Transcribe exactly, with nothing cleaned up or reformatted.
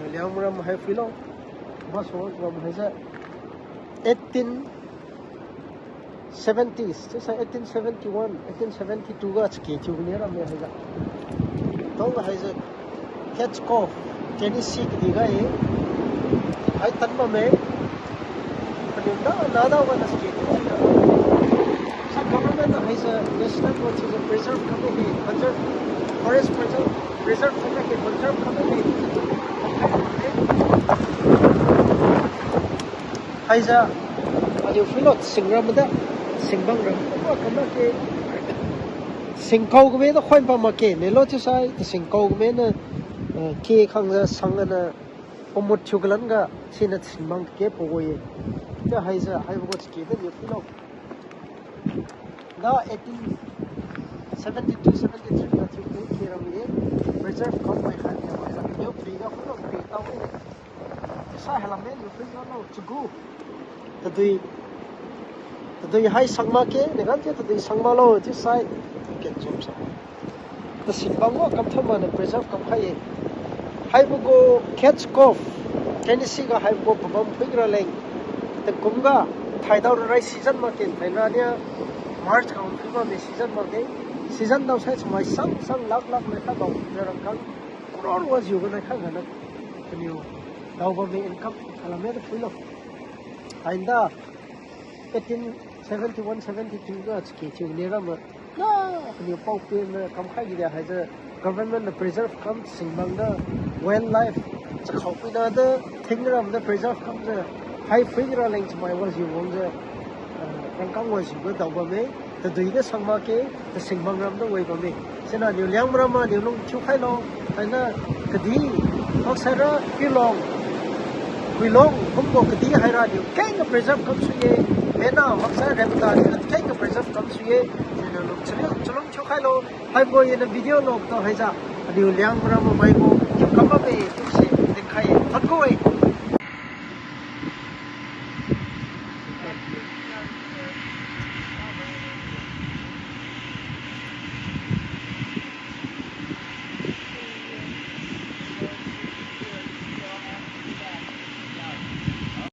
Liangmai ram hai phuilo. Masu ram haise eighteen seventies, chiusai eighteen seventy-one, eighteen seventy-two ga chake thiu bine ramme haiga. Tong haise Cades Cove, Tennessee kadih ga-e. Hai tan bamme. Paliu da nada wana chake thiu bine. Sa government na haise national road chiujiu preserve kam mine, conserve, forest preserve, preserve kam mine, conserve kam mine. Haijiu, aliu phuilo sing ram mada, sing bang ram. Abo kam makge, sing kao game da khoi bam makge, nelo chiusai, sing kao game na, eh, ke khangjiu sang ana, pamut thiu kalan ga, sina sing bang ke pagoi-e. Chiu haise, haibo gu chake da niu phuilo. Da eighteen seventy-two seventy-three ga thiu ke ram ye, preserve kam mai khat niu mai khat niu phi ga phuilo phi tao-e. Chiusai hailam me niu phui ga lo chagu. Tadui, tadui hai sang makge, nagan chiu tadui sang maklo, chiusai. Ken jom sa. Tasing bang wa kamthon mana preserve kamkhai-e. Haibo gu Cades Cove, Tennessee ga haibo gu pabam phuira leng. Takum ga thaidao rai season makge, thaira niu March ga phui bamme season makge. Season dao sai chamai sang sang lakh lakh nai kha dao na rangkang crore wajiu ga nai kha gana. Kaniu dao bamme income hailam me da phuilo. Haida eighteen seventy-one seventy-two ga chake thiu bine ram ma. Na, kaniu pao-peh na kamkhai gidi haise government na preserve kam sing bang da wildlife chakhao puina da thing ram da preserve kamjiu hai phuira leng chamai wajiu wangjiu, ah, rangkang wajiu ga dao bamme. Tadui da sang makge, tasing bang ram da wai bamme. Sina niu Liangmai ram ma niu lung thiukhailo, haina kadih, maksai ra Pilong, Huilong kumbo kadih haira niu kengga preserve kamsui-e, mena maksai ra mata niu kengga preserve kamsui-e, sina lung chalung, chalung thiukhailo, haibo iniu video lo tu haijiu, aliu Liangmai ram ma mai gu kam bamme, chiuse dinkhai-e, thank you-e.